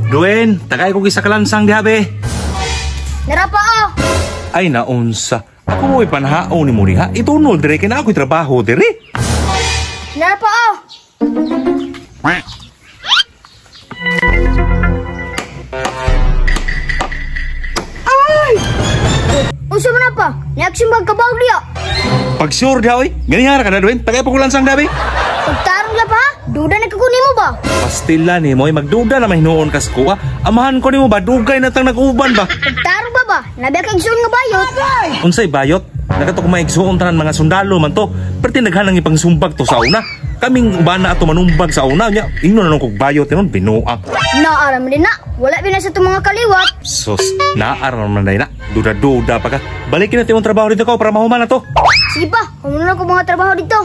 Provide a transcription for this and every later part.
Duen, tagay ko isa kalansang diha be. Narapa oh. Ay naunsa. Ako mo'y panhaon ni mo diha. Itunol dire kay na ako'y trabaho dire. Narapa oh. Ay! Unsa man na pa? Ni-action bag kabaw diha. Pag sure diha oy. Ganihara ka na Duen. Tagay pa ko lansang diha be. Pagtarong diha pa? Duda na kaguni mo ba? Pastila ni mo, magduda na mahinuon kas ko. Amahan ko nimo ba dugay na tang nag-uban ba? Pagtarong ba ba? Nabi kay igsuon nga bayot. Unsay bayot? Nakato ko maigsuon tanan mga sundalo man to. Perti naghanang ipangsumbag to sa una. Kaming ubana ato manumbag sa una nya. Ingnon na nung kog bayot tinon binuang. Naara man din na. Wala bina sa itong mga kaliwat. Sus, naara man na. Duda-duda pa ka. Balikin natin yung trabaho dito ko para mahuman na to. Sige pa, humanon ko mga trabaho dito.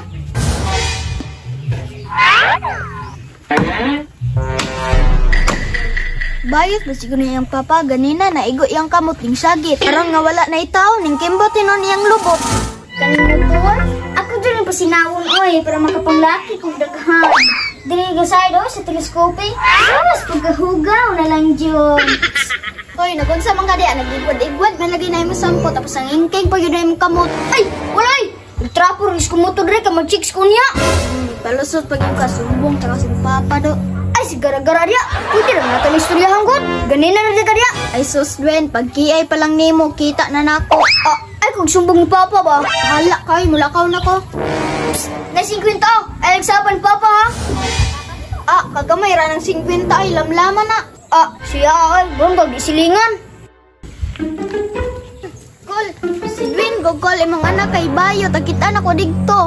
Bayot ba siguro niyang papa ganina naigo iyang kamot ning sagit. Aron nga wala na itaw ning kimbot hinon niyang lubot. Kaning motor, ako dyan ang pasinawon oy para makapanglaki kog daghan. Dili gasay do sa teleskope. Mas pagkahugaw na lang jud. Hoy, nagunsa man ka diya, nagigwad-igwad man lagi na imo sampo tapos ang ingking pa gyud na imong kamot. Ay, walay. Nagtrapo rin ko motor dre ka mag-chicks ko niya. Palusot pag yung kasumbong taka sa papa do. Ay, si gara-gara diya. Pwede lang natin istoryahan god. Ganina na di ka diya. Ay sus, Dwen, pag kiay pa lang nimo, kita na nako. Ah, ay, kung sumbong ni papa ba? Hala kay, mulakaw na ko. Psst, na 50 oh. Ay, nagsapan papa ha. Ah, kagamay ra ng 50 ay lamlama na. Ah, siya ay, buong di silingan. Kol, si Dwen, gogol, imong anak kay bayot, agkita na ko digto.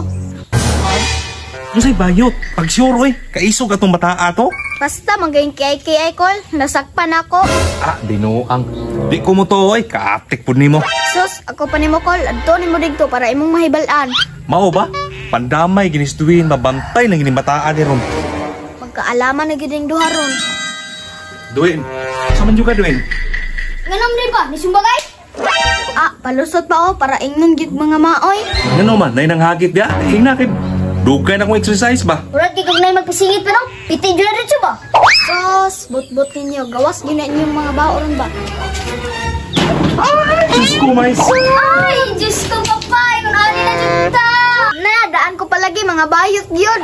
Unsay bayot? Pag sure oy, kaisog atong bataa to. Basta manggayong kiay-kiay kol, nasakpan ako. Ah, binuang. Di ko mo to oy, kaatik pud nimo. Sus, ako pa nimo kol, adto nimo digto para imong mahibal-an. Mao ba? Pandamay ginis Dwayne, mabantay lang gining bataa ni ron. Magkaalaman na gid ning duha ron. Dwayne, sa man jud ka Dwayne? Nganom din ba? Nisumbagay? Ah, palusot pa oh para ingnon gyud mga maoy. Ngano man, nay nanghagit diya? Ingna kay dugay na akong exercise ba? Murag kay kag nay magpasingit pa no? Piti jud na diretso ba? Sus, but-but ninyo, gawas gyud na inyong mga bao ron ba? Ay, Diyos ko, mais. Ay, Diyos ko, papa, yung ani na jud ta. Na, daan ko palagi mga bayot gyud.